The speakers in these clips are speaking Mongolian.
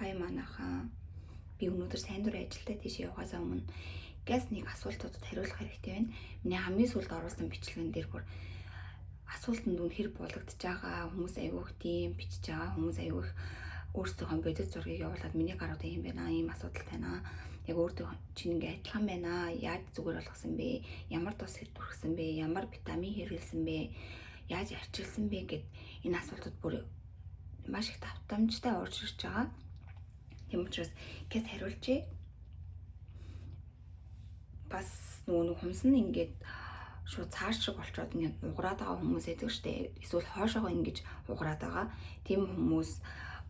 Хай манайхаа, би өнөөдөр сайн дурын ажилдаа тийш явахаас өмнө газ нэг асуултуудад хариулах хэрэгтэй байна. Миний хамгийн сүүлд оруулсан бичлэгэн дээр бүр асуултанд үнэхэр булагдж байгаа хүмүүс айгүйх тийм бичиж байгаа хүмүүс айгүйх өөрсдийнхөө бодит зургийг явуулаад миний гарууд юм байна, ийм асуудал байна. Яг өөртөө чинь ингээ адилхан байна. Яаж зүгээр болгосон бэ? Ямар тус түрхсэн бэ? Ямар витамин хэрэглэсэн бэ? Яаж арчилсан бэ гэд энэ асуултууд бүр маш их давтамжтай орж ирж байгаа. Тийм учраас гэс хариулжээ. Бас нөгөө нэг хумс нь ингээд шууд цааш шиг болчоод ингээд уграад байгаа хүмүүс байдаг штэ. Эсвэл хоошоогоо ингэж уграад байгаа. Тийм хүмүүс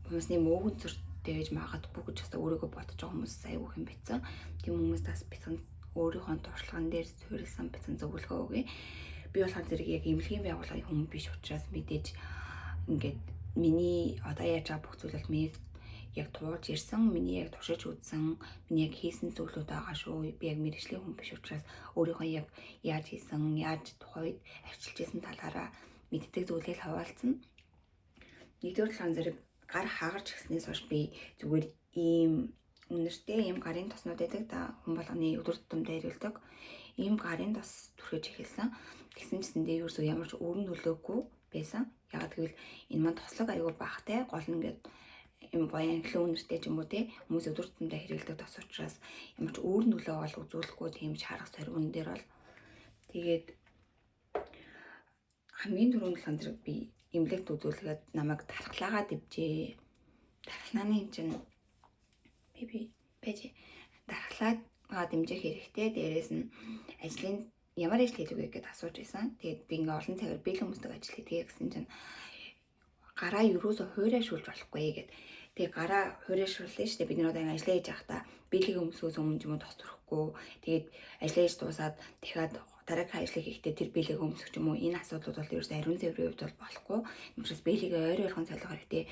хүмүүсний мөөгөн зүртэй байж магадгүй гэж бас өөрийгөө бодож байгаа хүмүүс айгүй юм битсэн. Тийм хүмүүс бас битсэн өөрийнхөө туршлаган дээр суурилсан битсэн зөвлөгөө өгье. Би болохоор зэрэг яг эмнэлгийн байгууллагын хүн биш учраас мэдээж ингээд миний одоо яаж байгаа бүх зүйл бол миний яг туулж ирсэн, миний яг туршиж үзсэн, миний яг хийсэн зүйлүүд байгаа шүү. Би яг мэргэжлийн хүн биш учраас өөрийнхөө яг яаж хийсэн, яаж тухайн үед арчилж исэн талаараа мэддэг зүйлээ л хаваалцсан. Нэгдүгээр талаан зэрэг гар хагарч ирснээс хойш би зүгээр ийм үнэртэй ийм гарын тоснууд байдаг да, хүн болгоны өдөр тутамдаа хэрэглэдэг. Ийм гарын тос түрхэж эхэлсэн. Тэгсэн чисэндээ ерөөсөө ямар ч өрн нөлөөгүй байсан. Ягаад гэвэл энэ маань тослог аюу багтай, гол нь ингээд юм гоё анхлын үнэртэй ч юм уу те хүмүүс өдөр тутамдаа хэрэглэдэг тос учраас ямар ч өөр нөлөө бол үзүүлэхгүй тийм шарах сорвон дээр бол. Тэгээд хамгийн түрүүнд л зэрэг би эмнэлэгт үзүүлгээд намайг тархлаагаа дэвжээ. Тархлааны чинь би байж дархлаагаа дэмжих хэрэгтэй. Дээрээс нь ажлын ямар ажил хийдэг вэ гэдээ асууж байсан. Тэгээд би ингээ олон цагаар бэлэн хүмүүстэй ажил хийдэг гэсэн чинь гараа юусоо хуурай шүүлж болохгүй гэд. Тэгээ гараа хуурай шүүллээ шүү дээ. Бид нар одоо ингээ ажиллаа хийж байхдаа бэлэг өмсгөөс өмнө ч юм уу тос төрөхгүй. Тэгээд ажиллаа хийж дуусаад дахиад дараагийн ажлыг хийхдээ тэр бэлэг өмсөх ч юм уу энэ асуудлууд бол ерөөсөө ариун цэврийн хувьд бол болохгүй. Учраас бэлэг ойр ойрхон солих хэрэгтэй.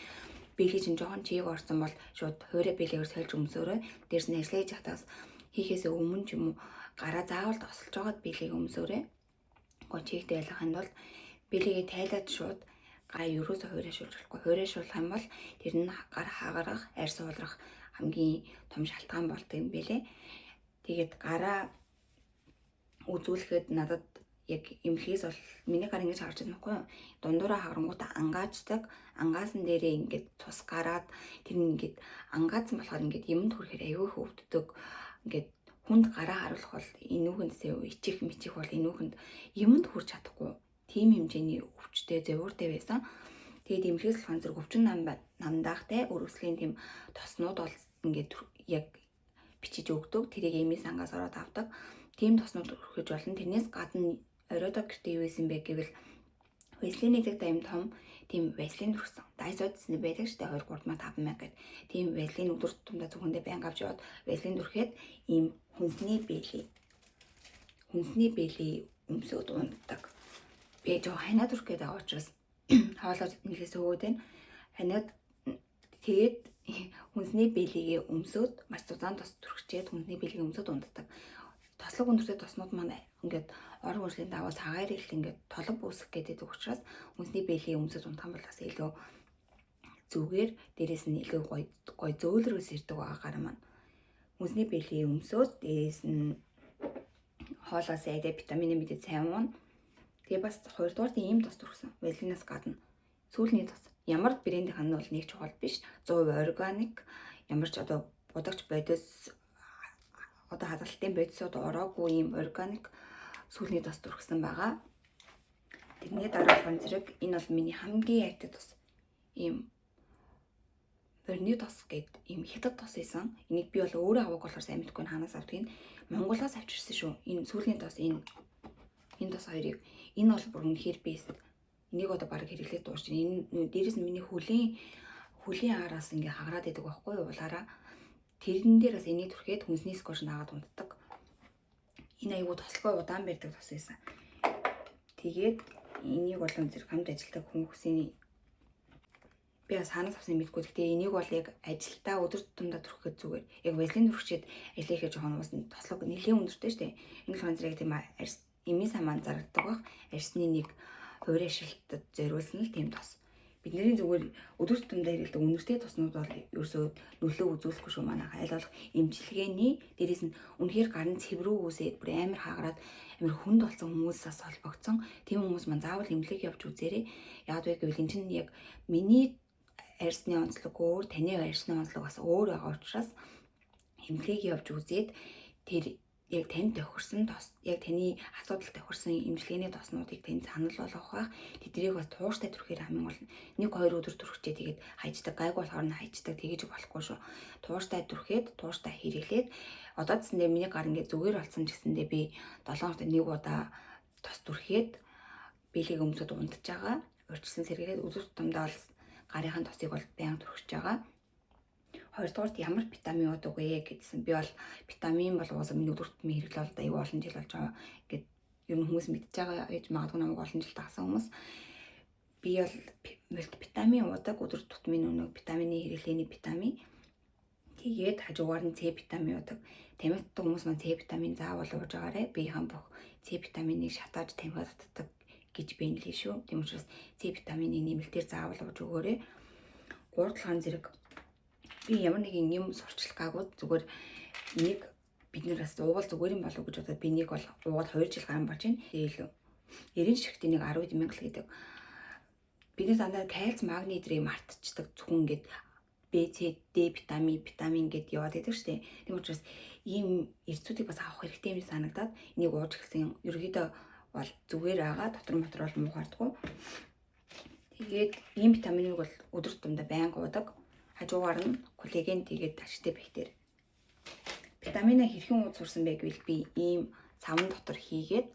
Бэлэг чинь жоохон чийг орсон бол шууд хуурай бэлэгээр сольж өмсөөрэй. Дээрс нь ажиллаа хийж байхдаа хийхээс өмнө ч юм уу гараа заавал тосолж байгаад бэлэг өмсөөрэй. Гэхдээ чигтэй байлгахын тулд бэлэгээ тайлаад шууд гар ерөөсөө хуурай шуулж болохгүй. Хуурай шуулах юм бол тэр нь гар хагарах, арьс уулрах хамгийн том шалтгаан болдог юм бэлээ. Тэгээд гараа үзүүлэхэд надад яг эмнэлгээс бол миний гар ингэж харж байгаа байхгүй юу? Дундуураа хагарангуудаа ангаачдаг. Ангаасан дээрээ ингээд цус гараад тэр нь ингээд ангаацсан болохоор ингээд юмд хүрэхээр аюу их өвддөг. Ингээд хүнд гараа харуулах бол энүүхэндсээ ичих мичих бол энүүхэнд юмд хүрч чадахгүй. Тийм хэмжээний өвчтэй зовууртай байсан. Тэгээд эмнэлгээс болохоор зэрэг өвчин нам намдаахтай өргөслийн тийм тоснууд бол ингээд яг бичиж өгдөг. Тэрийг эмийн сангаас ороод авдаг. Тийм тоснууд өргөж болно. Тэрнээс гадна оройдоо гэртээ юу исэн бэ гэвэл вазелин гэдэг юм том тийм вазелин түрхсэн. Дайсодсны байдаг штэ 2 3 мянга 5 мянга гэд. Тийм вазелин өдөр тутамдаа зөвхөндөө байнга авч яваад вазелин түрхэд ийм хүнсний бэлий өмсөөд унтдаг. Би жоо ханаа түрх гээд байгаа учраас хоолоор нэлээс өгөөд байна. Ханаад тэгээд хүнсний бэлийгээ өмсөөд маш зузаан тос түрхчээд хүнсний бэлийг өмсөөд унтдаг. Тослог өндөртэй тоснууд маань ингээд ор хөрслийн дагуу цагаар ил ингээд толго үүсгэх гэдэг учраас хүнсний бэлийг өмсөж унтах юм бол бас илүү зүгээр, дээрээс нь илүү гоё гоё зөөлрөөс ирдэг байгаа гар маань. Хүнсний бэлийг өмсөөд дээрээс нь хоолоо сайдаа витамин мэдээ сайн уuna. Тэгээ бас хоёрдугаар ийм тос түрхсэн. Вазелинаас гадна сүүлний тос. Ямар брэндийнх нь бол нэг чухал биш. 100% органик, ямар ч одоо будагч бодис одоо хадгалтын бодисод ороогүй ийм органик сүүлний тос түрхсэн байгаа. Тэрний дараа болохоор зэрэг энэ бол миний хамгийн хайртай тос. Ийм морины тос гэд ийм хятад тос исэн. Энийг би бол өөрөө авах болохоор сайн мэдэхгүй хаанаас авдгийг. Монголоос авчирсан шүү. Энэ сүүлийн тос энэ тос хоёрыг энэ бол бүр үнэхээр бэст. Энийг одоо баг хэрэглээд дуурч. Энэ дээрэс нь миний хөлийн араас ингээ хагараад идэг байхгүй юу? Улаараа тэрэн дээр бас энийг түрхээд хүнсний скош наагаад унтдаг. Энэ айгуу тослогоо удаан барьдаг тос байсан. Тэгээд энийг бол зэрэг хамт ажилладаг хүмүүсийн би бас хаанаас авсныг мэдэхгүй. Гэхдээ энийг бол яг ажилдаа өдөр тутамдаа түрхэхэд зүгээр. Яг вазелин түрхчээд ажлаа ихээр жоохон уус тослог нэлээд өндөртэй шүү дээ. Энэ болохоор зэрэг тийм арьс эмийн самаан зарагддаг байх. Арьсны нэг хувирын ашиглалтад зориулсан л тийм тос. Бидний зүгээр өдөр тутамдаа хэрэглэдэг үнэртэй тоснууд бол ерөөсөө нөлөө үзүүлэхгүй шүү манайха. Аль болох эмчилгээний дээрээс нь үнэхээр гар нь цэврүү үсээд бүр амар хагараад амар хүнд болсон хүмүүсээс холбогдсон. Тийм хүмүүс маань заавал эмнэлэг явж үзээрэй. Яг вэ гэвэл эн чинь яг миний арьсны онцлог өөр, таны арьсны онцлог бас өөр байгаа учраас эмнэлгийг явж үзээд тэр яг танд тохирсон тос, яг таны асуудал тохирсон эмчилгээний тоснуудыг танд санал болгох байх. Тэднийг бас тууштай түрхэхээр хамгийн гол нь 1 2 өдөр түрхчээ тэгээд хайждаг, гайгүй болохоор нь хайждаг, тэгэж болохгүй шүү. Тууштай түрхэд, тууштай хэрэглээд одоо гэсэндээ миний гар ингээд зүгээр болсон ч гэсэндээ би 7 хоногт нэг удаа тос түрхэд бэлэг өмсөд унтж байгаа. Урьдчилан сэргийлээд өдөр тутамдаа бол гарынхаа тосыг бол байнга түрхэж байгаа. Хоёрдугаарт ямар витамин уудаг вэ гэдсэн. Би бол витамин бол угаасаа миний өдөр тутмын хэрэглээ бол аюу олон жил болж байгаа. Ингээд ер нь хүмүүс мэдж байгаа гэж магадгүй намайг олон жил дагсан хүмүүс. Би бол мультивитамин уудаг, өдөр тутмын нэг витамины хэрэглээний витамин. Тэгээд хажуугаар нь С витамин уудаг. Тамхи хүмүүс маань С витамин заавал ууж байгаарэ. Биеийн бүх С витаминыг шатааж тамхи татдаг гэж би нэлээ шүү. Тийм учраас С витамины нэмэлтээр заавал ууж өгөөрэй. 3 дахь зэрэг би ямар нэгэн юм сурчлах гаагүй, зүгээр энийг бид нар бас уугал зүгээр юм болов уу гэж бодоод би нэг бол уугаад 2 жил гарan болж байна. Тэгээ илүү 90 шигтийн нэг 10 мянга л гэдэг. Бид нар дандаа кальц, магний эдрийг мартчихдаг, зөвхөн ингээд B, C, D витамин, витамин гэд яваад байдаг шүү дээ. Тийм учраас ийм эрцүүдийг бас авах хэрэгтэй юм санагдаад энийг ууж эхэлсэн. Ерөнхийдөө бол зүгээр байгаа. Дотор мотор бол муухайдгүй. Тэгээд ийм витаминыг бол өдөр тутамдаа байнга уудаг. Хажуугаар нь коллаген, тэгээд ашигтай бактери. Витамина хэрхэн ууж сурсан бэ гэвэл би ийм савн дотор хийгээд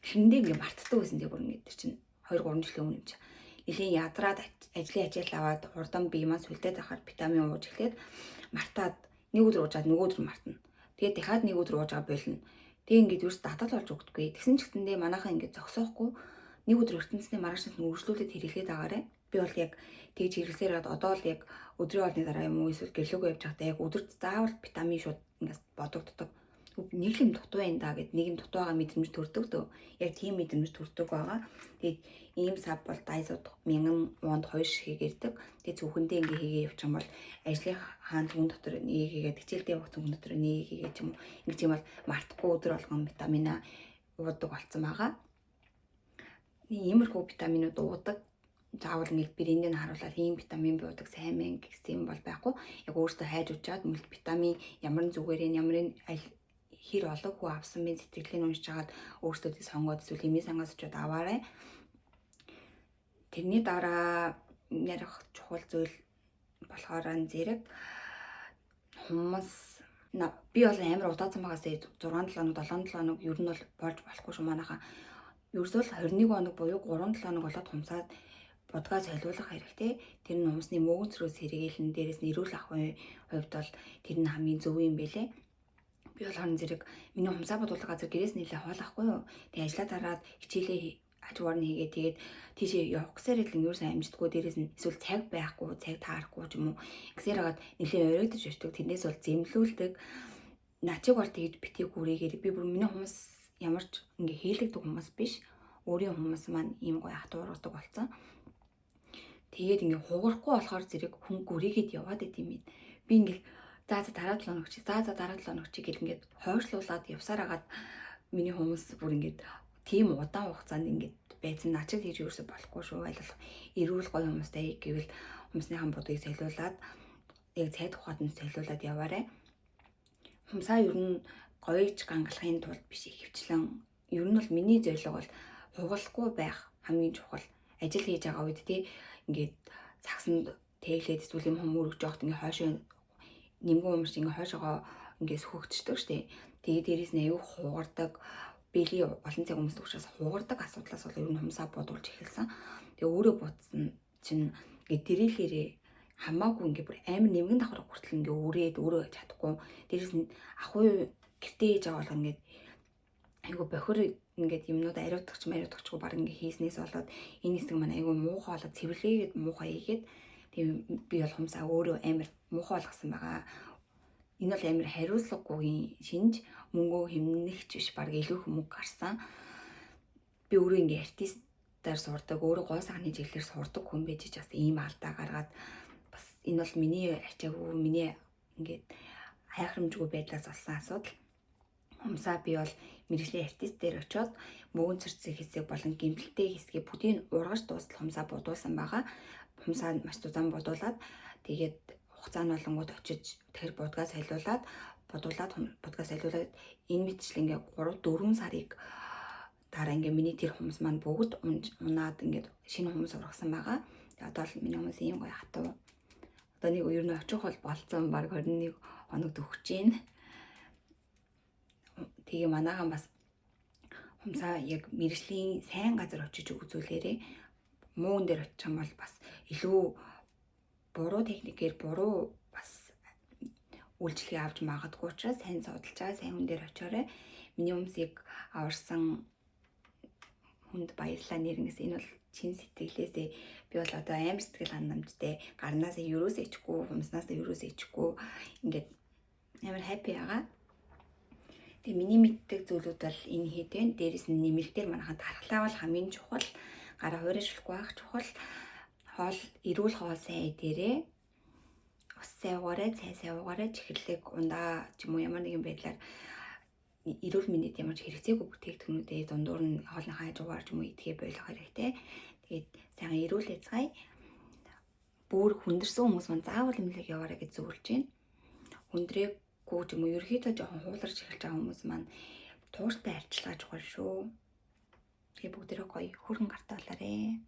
эхэндээ ингээ мартдаг байсан. Тэгээ бүр ингээ тэр чинь 2 3 жилийн өмнө юм чи. Нэлийн ядраад ажлын ачаал аваад хурдан бие маань сүлдээд байхаар витамин ууж эхлээд мартаад нэг өдөр уужаад нөгөө өдөр мартна. Тэгээд дахиад нэг өдөр уужаа болно. Тэгээ ингээд ерөөс датал болж өгдөггүй. Тэгсэн ч гэсэндээ манайхан ингээд зогсоохгүй нэг өдөр ертөнцийн маргаашнаас нь үргэлжлүүлээд хэрэглээд агаарэ. Би бол яг тэгж хэрэглэсээр одоо л яг өдрийн хоолны дараа юм уу эсвэл гэрлөөгөө явж байхдаа яг өдөрт заавал витамин шууд ингээс бодогддог. Нэг юм дутуу байна да гэд нэг юм дутуу байгаа мэдрэмж төрдөг дөө. Яг тийм мэдрэмж төрдөг байгаа. Тэгээд ийм сав бол Daiso-д 1000 вонд 2 ширхэг ирдэг. Тэгээд зөвхөндөө ингээ хийгээ явчих юм бол ажлын хаан зүгэн дотор нэг хийгээд, хичээлдээ явах зүгэн дотор нэг хийгээд ч юм уу. Ингэж юм бол мартахгүй өдөр болгон витамина уудаг болсон байгаа. Нэг иймэрхүү витаминууд уудаг. Заавал ингээд брэндийг харуулаад ийм витамин буудаг сайн мэн гэсэн юм бол байхгүй. Яг өөртөө хайж учаад мультивитамин ямар зүгээр ямар аль хэр олон хүн авсан бэ сэтгэлийг уншиж хагаад өөртөө сонгоод эсвэл эмийн сангаас очиод аваарай. Тэрний дараа ярих чухал зүйл болохоор зэрэг хумс. Би бол амар удаацсан байгаас 6 7 хоног, 7 7 хоног ер нь бол болж болохгүй шүү манайхаа. Ерөөсөө л 21 хоног буюу 3 7 хоног болоод хумсаад будгаа солиулах хэрэгтэй. Тэр нь хумсны мөөгөнцрөө сэргийлэн, дээрээс нь эрүүл ахуйн хувьд бол тэр нь хамгийн зөв юм бэлээ. Би болохоор зэрэг миний хумсаа будуулах газар гэрээс нэлээ хоол ахгүй юу. Тэгээ ажлаа дараад хичээлээ хажуугаар нь хийгээ тэгээд тийшээ явах гэсээр л ерөөсөө амждаггүй, дээрээс нь эсвэл цаг байхгүй, цаг таарахгүй ч юм уу. Гэсээр хагаад нэлээ оройтож очдог. Тэрнээс бол зэмлүүлдэг. Начиг бол тэгж битгий гүрийгээр. Би бүр миний хүмүүс ямар ч ингээ хийлэгдэг хүмүүс биш. Өөрийн хүмүүс маань ийм гоё хатуургадаг болсон. Тэгээд ингээ хугарахгүй болохоор зэрэг хүн гүрийгээд яваад байт юм. Би ингээ за за дараа 7 хоног чи, за за дараа 7 хоног чи гэл ингээд хойшлуулад явсаар хагаад миний хүмүүс бүр ингээд тийм удаан хугацаанд ингээд байцсан. Начиг хийж ерөөсө болохгүй шүү. Аль болох эрүүл гоё хүмүүстэй гэвэл хүмүүсийнхаа будгийг солиулаад яг цайд ухаад нь солиулаад яваарай. Хумсаа ер нь гоёж гангалахын тулд биш, ихэвчлэн ер нь бол миний зорилго бол хугалахгүй байх хамгийн чухал. Ажил хийж байгаа үед тий ингээд сагсанд тээглээд эсвэл юм хүм өргөж явахад ингээд хойшоо нэмгэн умарч ингээд хойшоогоо ингээд сөхөгдчихдөг штэ. Тэгээд дээрээс нь аюу хугардаг, бэлий олон цаг өмсдөг учраас хугардаг асуудлаас бол ер нь хумсаа бодуулж эхэлсэн. Тэгээ өөрөө бодсон чинь ингээд дэрэлээрээ хамаагүй ингээд бүр амар нэмгэн давхар хүртэл ингээд үрээд өөрөө чадахгүй. Дээрээс нь ахгүй гэртээ хийж байгаа бол ингээд айгу бохир ингээд юмнууд ариутгах мариутгахчгүй баг ингээд хийснээс болоод энэ хэсэг маань айгу муухай болоод цэвэрлэгээд муухай хийгээд тийм би бол хумсаа өөрөө амар муухай болгосон байгаа. Энэ бол амар хариуцлагагүйн шинж, мөнгөө хэмнэгч биш, баг илүү их мөнгө гарсан. Би өөрөө ингээ артист дээр сурдаг, өөрөө гоо сайхны чиглэлээр сурдаг хүн байж ч бас ийм алдаа гаргаад бас энэ бол миний ачаагүй, миний ингээд хайхрамжгүй байдлаас болсон асуудал. Хумсаа би бол мэргэжлийн артист дээр очиод мөөгөн цэрцэг хэсэг болон гэмтэлтэй хэсгийг бүгдийг ургаж дуустал хумсаа будуулсан байгаа. Хумсаа маш зузаан будуулаад, тэгээд хугацаа нь болонгууд очиж тэр будгаа солиулаад, будуулаад, будгаа солиулаад, энэ мэтчлэн ингээ 3 4 сарыг дараа ингээ миний тэр хумс маань бүгд унаад, ингээд шинэ хумс ургасан байгаа. Тэгээ одоо л миний хумс ийм гоё хатуу. Одоо нэг ер нь очих бол болцсон, баг 21 хоног төгсөж байна. Тэгээ манайхан бас хумсаа яг мэргэжлийн сайн газар очиж үзүүлээрэй. Муун дээр очих юм бол бас илүү буруу техникээр буруу бас үйлчилгээ авч магадгүй учраас сайн судалж байгаа сайн хүн дээр очиорой. Миний хумсыг аварсан хүнд баярлалаа нэрнгэс. Энэ бол чин сэтгэлээсээ, би бол одоо амар сэтгэл ханамжтай, гарнаасаа ерөөсөө ичихгүй, хумснаасаа ерөөсөө ичихгүй, ингээд амар happy байгаа. Тэгээ миний мэддэг зүйлүүд бол энэ хэд вэ? Дээрээс нь нэмэлтээр манайхан тархлаа бол хамгийн чухал, гараа хуурайшруулахгүй байх чухал, хоол, эрүүл хоол сайн идээрээ, ус сайн уугаарай, цай сайн уугаарай, чихэрлэг ундаа ч юм уу ямар нэгэн байдлаар эрүүл мэндэд ямар ч хэрэгцээгүй бүтээгдэхүүнүүдээ дундуур нь хоолныхаа хажуугаар ч юм уу идэхээ болох хэрэгтэй. Тэгээд сайхан эрүүл байцгаая. Бүр хүндэрсэн хүмүүс маань заавал эмнэлэг яваарай гэж зөвлөж байна. Хүндрээгүй ч юм уу ерөөхдөө жоохон хууларч эхэлж байгаа хүмүүс маань тууштай арчилгаа чухал шүү. Тэгээ бүгдээрээ гоё хөөрхөн гартай болоорой.